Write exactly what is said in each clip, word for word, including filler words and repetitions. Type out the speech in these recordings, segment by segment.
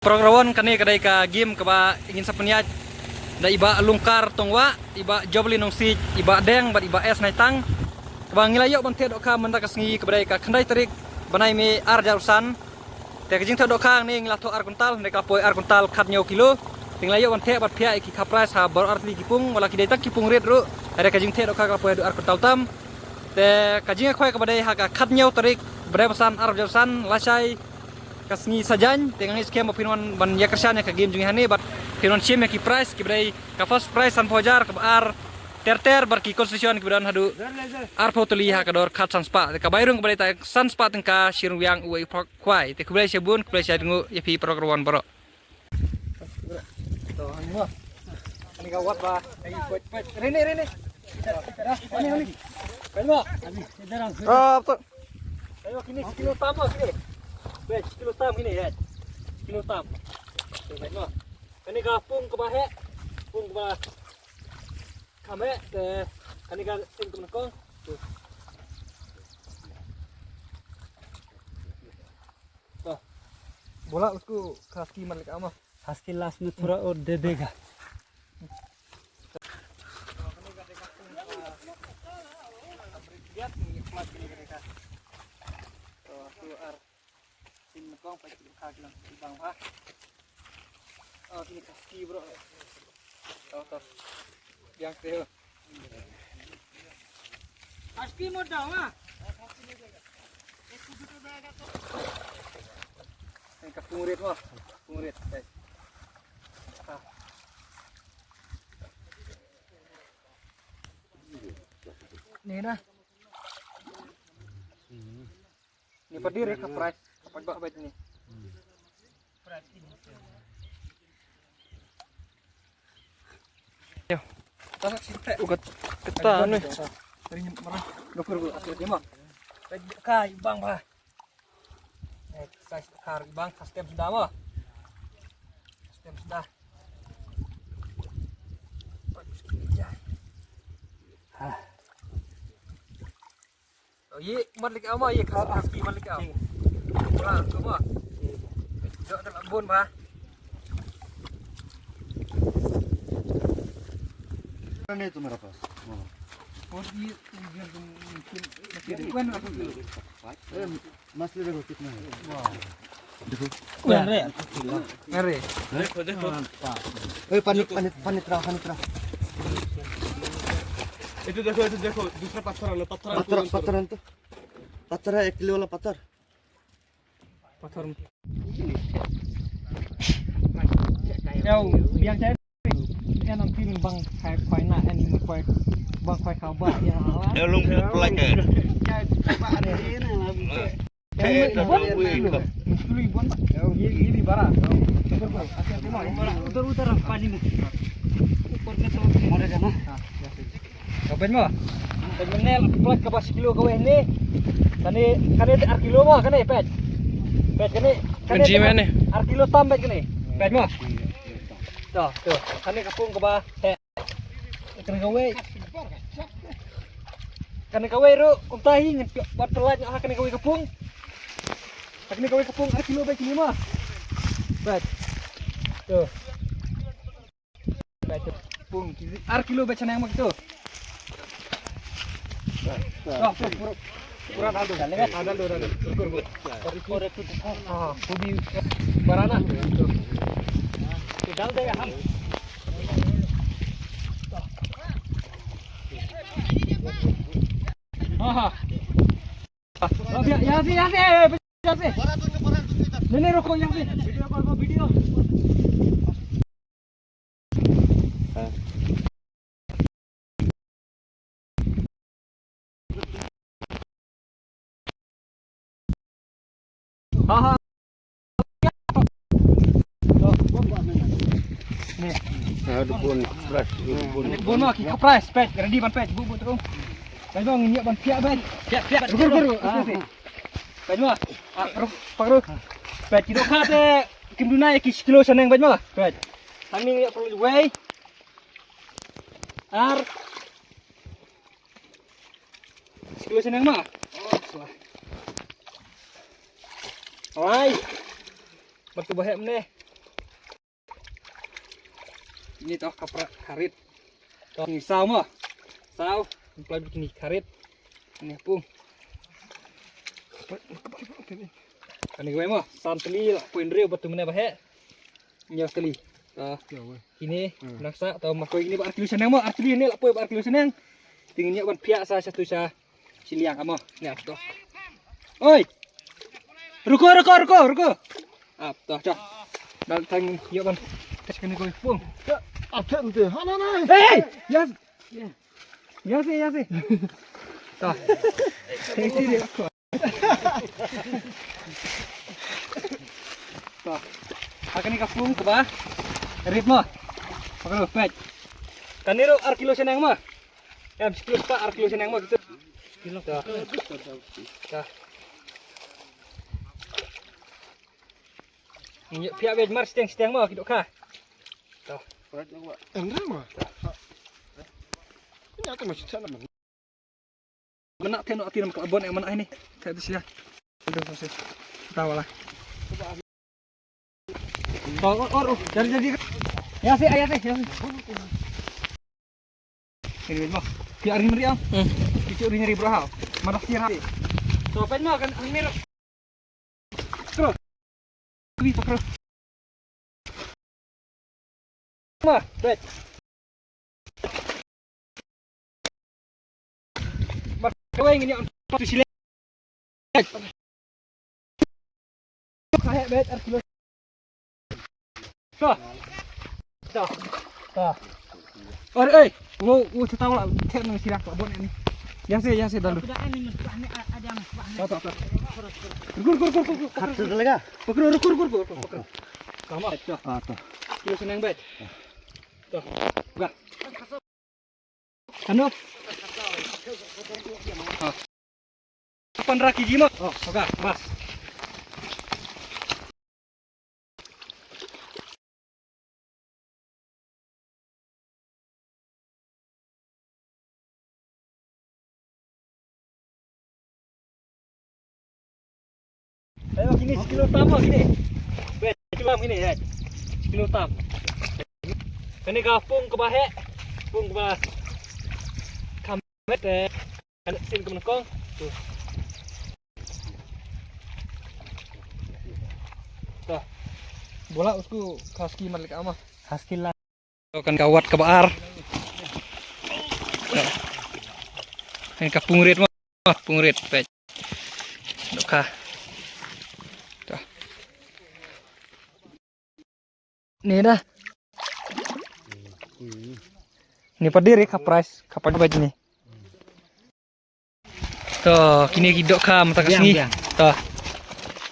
Program kane ka dei ka game kaba ngin sa pynïaid da i Bah Lungkar Tongwah, i Bah Joblin Nongsiej, i Bah Deng bad i Bah S Naitang. Kaba ngi la ïoh ban theh dohkha mynta ka sngi kaba dei ka khyndai tarik bnai May ar hajar arphew san. Te ka jingtheh dohkha hangne ngi la thoh ar kuntal, hynrei ka la poi ar kuntal khathynñiew kilo. Te ngi la ïoh ban theh bad phiah ïa ki kha prize ha baroh artylli ki pung, wat la ki dei tang ki pung rit ruh. Hynrei ka jingtheh dohkha ka la poi haduh ar kuntal tam. Te ka jingïakhwai kaba dei ha ka khathynñiew tarik bnai ba san ar hajar arphew san, lashai ka sngi Saitjaiñ, te nga ngeit skhem ba phin wan ban ïakyrshan ïa ka game jong ngi hangne bad phin wan shim ïa ki prize kiba dei ka first prize sanphew hajar, kaba ar ter ter bad ki consolation kiba don haduh arphew tylli ha ka dor khatsan spah. Te kaba rung kaba dei tang san spah tyngka shi ryngwiang uwei u khwai. Te khublei shibun, khublei shibun ïa phi para ka wan baroh. To, hangne mo. Hangne ka wat ba. Ai, peit, peit. Rene, rene. Hangne, hangne. Peit mo. Ah, betul. Ayo, kine kilo tam mo kine. Peit, kilo tam kine, ya. Kilo tam. Peit mo. Hangne ka pung kaba heh. Pung kaba kham heh. Eh, hangne ka pung kaba nyngkong. तो बोला उसको, खस्की मत लेके आमा। खस्की लास्ट में थोड़ा और दे देगा। Oh, ini kaki, bro. Oh, tuh. Yang kecil. Kaki mau dah, ah. Ini kaki murid, wah. Kaki murid, guys. Ah. Ini dah. Ni padir ka prize, ka paid ba bait ni. Yo. Tasak sinte. Ugat kata ni. Tari ni marah. Dokur bu asal dia mah. Kai bang ba. Eh, size kar bang custom sudah mah. Custom sudah. Hah. Oh, ye, mat lek ama, ye, kas, kas ki mat lek ama. Wala, tu ma. Jok tak bun ba. नहीं तुम्हारे पास। और ये इधर तुम, तुम, ए, मछली देखो कितना है। देखो। अरे। अरे। देखो, देखो। ए, पानी, पानी, पानी तरह, पानी तरह। ये तो देखो, ये तो देखो, दूसरा पत्थर आना, पत्थर आना, पत्थर, पत्थर आना तो। पत्थर है, एक किलो वाला पत्थर। पत्थर। Yo, biang cai. Yan ang tin bang khai khai na, ani mo khai bang khai kha ba ya. Yo, lung plak eh. Utar, utar, pani mein. Upar mein to. Mare jana. Ka peit mo. Peit mo ne, plak kaba shi kilo kawei ne. Kane, kane ar kilo mo, kane peit. Peit kane, kane ar kilo tam peit kane. Peit mo. To, to. Kane ka pung kaba. Kane kawei. Kane kawei ruh kumta hi ngin bat pelat ha kane kawei ka pung. Kane kawei ka pung ar kilo peit kine mo. Peit. To. Pung, ar kilo beit shaneng ma kito. Pura, pura, pura dal do. Dal do, dal do. Ruko, ruko. Ah, khudi barana. To dal dega hum. Ah. Yahan se, yahan se, yahan se. Nahi, nahi, ruko, yahan se. Video kar lo, video. Ha, ha. Ni. Ah, dubun, prize, dubun. Dubun ma, ki prize, peit, ready ban peit, bu, bu, terus. Peit bang, ni ban piak, peit. Piak, piak, ruko, ruko, ruko. Peit ma, ah, ruko, pak ruko. Peit, ki dohkha te, kim duna ïa ki kilo shaneng, peit ma, peit. Hangne ïa perlu wei. Ar. Kilo shaneng ma. Ai. Matu bahek mene. Ini toh kapra karit. Toh, ini saw mo. Saw, employ bikini karit. Ini pung. Kane kawei mo, san tylli lah, poi hynriew bad tu mynne ba heh. Hynñiew tylli. Ah, kine, hmm, naksa, to ma kawei kine ba ar kilo shaneng mo, ar tylli ne lah poi ba ar kilo shaneng. Te ngin ïoh ban phiah sa sha tu sha shiliang amo. Ïa to. Oi. Ruko, ruko, ruko, ruko. Ap to, to. Dal tang ïoh ban. Kas kane kawei pung. Ap to. Hana na. Hey, hey. Yes. Yes, yes. To. Hey, serious. To. Ha kane ka pung kaba rit mo. Peit. Kane ruh ar kilo shaneng mo. Em, shi kilo spah, ar kilo shaneng mo gitu. To. To. Ngi ïoh phiah beit mar shiteng shiteng mo ki dohkha. To. Em, re mo. Nya to mo shiteng mo. Mena te no ati nam ka bon em mena ini. Te tu sila. Aduh, tu sila. Tahu lah. Or, or, or, or. Jadi, jadi. Ya sih, ya sih, ya sih. Ini mo. Ki arin meri am. Hmm. Ki arin meri berapa? Mana sih hari? So, apa ni kan arin meri. Terus. Kubi pakro. Ma, bet. Mar kawei ngin ïa tu sila. Ka heh bet ar kilo. To. To. To. Or, ei, wo, wo, ta taw la, thep nang sila ka bon ni. Ya se, ya se dalu. To, to, to. Rukur, rukur, rukur, rukur. Khat tu lega. Rukur, rukur, rukur, rukur, rukur. Tama. To. Ah, to. Kilo shaneng bet. To. Ga. Kano? Ha. Panra kiji mo. Oh, oka, bas. Ayo, kini shi kilo tam mo kini. Weh, kilo tam kini, eh. Shi kilo tam. Kane ka pung kaba heh, pung kaba kham met, eh. Kan sin ka nyngkong. Tu. Dah. Bola usko khaski malik ama. Khaski la. To kan ka wat kaba ar. Kan ka pung rit mo, pung rit peit. Dohkha. To. Ni dah. Ni padir ïa ka price, ka padir bad ni. To, kine ki dohkha mynta ka sngi. Biang, biang. To.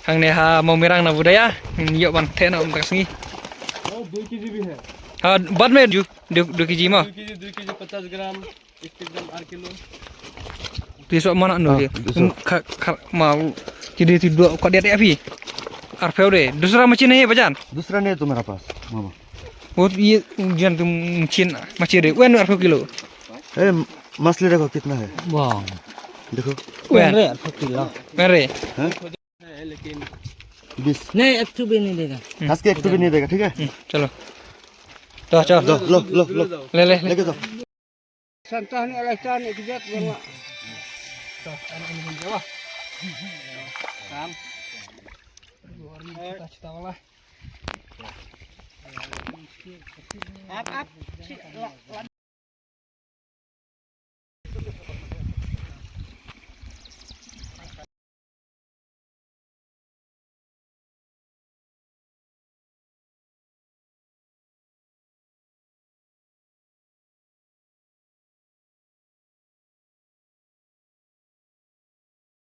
Hangne ha Mawmerang na Budaya. Ngin ïoh ban theh noh mynta ka sngi. Ha, bad me du, du, du kg mo. Du kg, du kg, pachas gram, isti gram, ar kilo. Ti so mana no. Ah, ti so. Ka, ka, ma, ti de ti do ka dia de api. Arphew de. Dusra machine hai bhaijan? Dusra nahi hai tumhare paas, mama. Wo ye jan tu machine, machine de. Wen arphew kilo. ए, मछली देखो कितना है। वाह। देखो। Wen re arphew kilo. Wen re. हैं? बीस। नहीं, एक ठो भी नहीं देगा। हम्म। हंस के एक ठो भी नहीं देगा, ठीक है? हम्म, चलो। तो चल। लो, लो, लो, लो। ले, ले, ले। लेके जाओ। Santa ni alai tan ikjat bang. To, ano ano bang jawa. Kam. Dua hari kita cita lah. Ap, ap, ci, la, la,